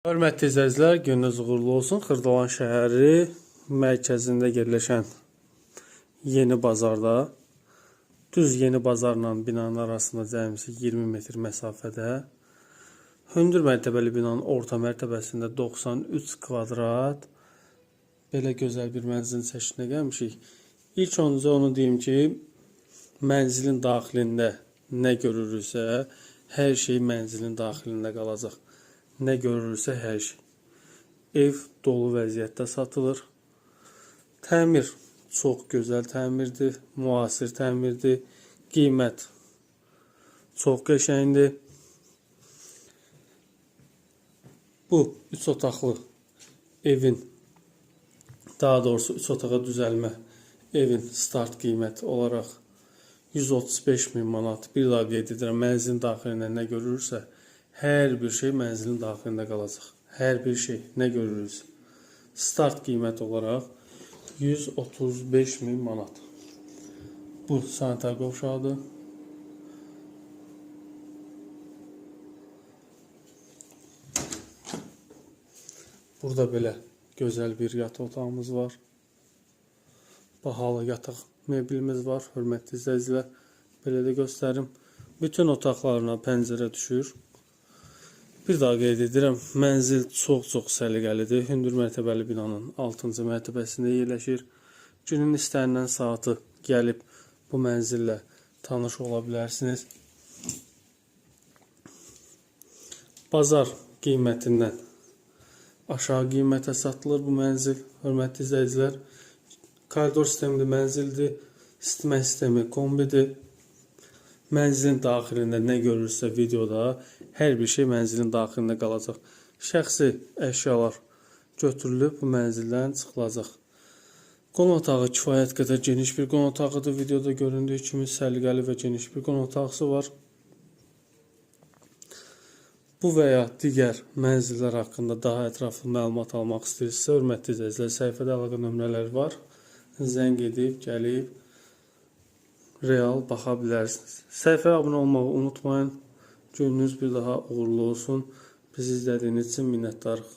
Hörmətli izləyicilər, gününüz uğurlu olsun. Xırdalan şəhəri mərkəzində yerləşən Yeni Bazarda, düz Yeni Bazarla binanın arasında cəmisi 20 metr məsafədə hündür mərtəbəli binanın orta mərtəbəsində 93 kvadrat belə gözəl bir mənzilin çəkisinə gəlmişik. İlk öncə onu deyim ki, mənzilin daxilində nə görürüksə, hər şey mənzilin daxilində qalacaq. Nə görürüksə hər şey. Ev dolu vəziyyətdə satılır. Təmir çox gözəl təmirdir, müasir təmirdir. Qiymət çox qəşəngdir. Bu 3 otaqlı evin, daha doğrusu 3 otağa düzəlmə evin start qiyməti olaraq 135 min manat. Bir daha qeyd edirəm, mənzilin daxilində nə görürsə, hər bir şey mənzilin daxilində qalacaq. Hər bir şey nə görürsə. Start qiyməti olaraq 135 min manat. Bu sanitar qovşağıdır. Burada belə gözəl bir yataq otağımız var. Bahalı yataq mebelimiz var. Hörmətli izləyicilər, belə də göstərim. Bütün otaqlarına pəncərə düşür. Bir daha qeyd edirəm, mənzil çox-çox səliqəlidir. Hündür mərtəbəli binanın 6-cı mərtəbəsində yerləşir. Günün istənilən saatı gəlib bu mənzillə tanış ola bilərsiniz. Bazar qiymətindən aşağı qiymətə satılır bu mənzil. Hörmətli izləyicilər, koridor sistemli mənzildir. İsitmə sistemi kombidir. Mənzilin daxilində nə görürsə videoda, hər bir şey mənzilin daxilində qalacaq. Şəxsi əşyalar götürülüb bu mənzildən çıxılacaq. Qonaq otağı kifayət qədər geniş bir qonaq otağıdır. Videoda göründüyü kimi səliqəli və geniş bir qonaq otağısı var. Bu və ya digər mənzillər haqqında daha ətraflı məlumat almaq istəyirsinizsə, hörmətli izləyicilər, səhifədə əlaqə nömrələri var. Zəng edib, gəlib real baxa bilərsiniz. Səhifəyə abunə olmağı unutmayın. Gününüz bir daha uğurlu olsun. Bizi izlədiyiniz üçün minnətdarıq.